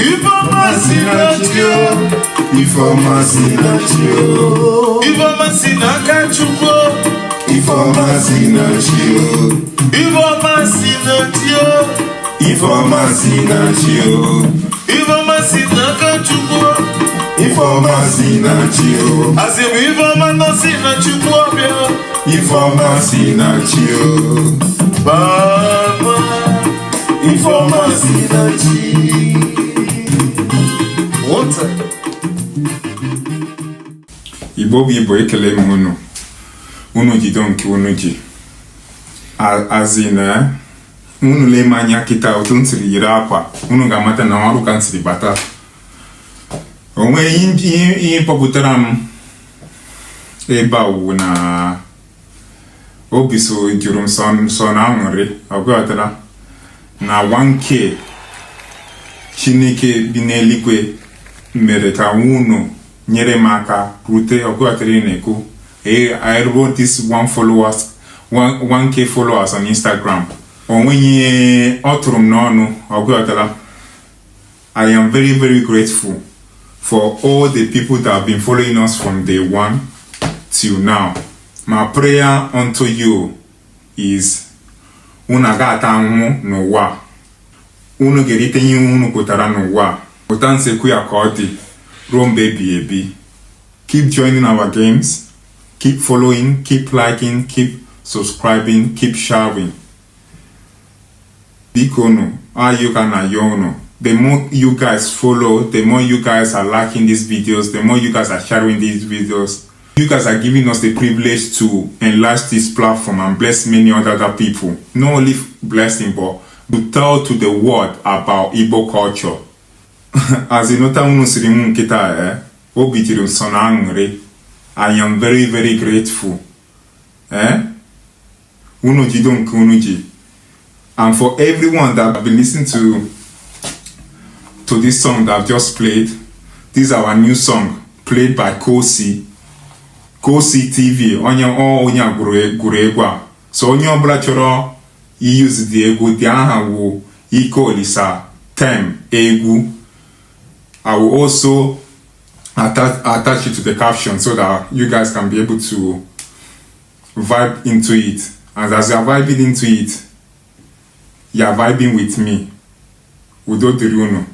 Ifeọma si na chi o. Ifeọma si na chi o. Ifeọma si n'aka Chukwu o. Ifeọma si na chi o. Ifeọma si na chi o. Ifeọma si na chi o. Ifeọma si n'aka Chukwu o. Ifeọma si na chi o. Asị m Ifeọma nọ si na Chukwu ọbịa. Ifeọma si na chi o. Baba. Ifeọma si na chi. Water. Igbo bụ Igbo, ekele m unu. Unu jido nke unu ji azi na unu lee m anya kịta otu m siri yiri akwa, unu ga-amata na ọrụ ka m siri bata. O nweghị ihe kpọpụtara m ebe a wụ na obi so juru m sọ na aṅụrị ọgụghọtara na 1K Chineke bi n'eluigwe mere ka unu nyere m aka rute. Ọgụghọtara ị na-ekwu, I wrote this one followers, 1K followers on Instagram. O nweghị ihe ọ tụrụ m n'ọnụ. Ọgụghọtara, I am very, very grateful for all the people that have been following us from day one till now. My prayer unto you is unu aga ata ahụhụ n'ụwa, unu ga-erite ihe unu pụtara n'ụwa. Pụta nsekwu ya ka ọ dị ruo mgbe ebighị ebi. Keep joining our games, keep following, keep liking, keep subscribing, keep sharing. Biko nu, ayọ ka na ayọ unu. The more you guys follow, the more you guys are liking these videos, the more you guys are sharing these videos, you guys are giving us the privilege to enlarge this platform and bless many other people. Not only blessing, but to tell to the world about Igbo culture. As in, nota unu siri m nkịta, eh, obi jiri m sọ na aṅụrị. I am very, very grateful, eh. Unu jido nke unu ji. And for everyone that have been listening to this song that I've just played, this is our new song played by Kosi, Kosi TV. Onye ọ onye a gụrụ egwu a, so onye ọbụla chọrọ iyuzu dị egwu dị aha wụ Ike Olisa tem egwu. I will also attach it to the caption so that you guys can be able to vibe into it. And as you are vibing into it, you are vibing with me. Udo dịrị unu.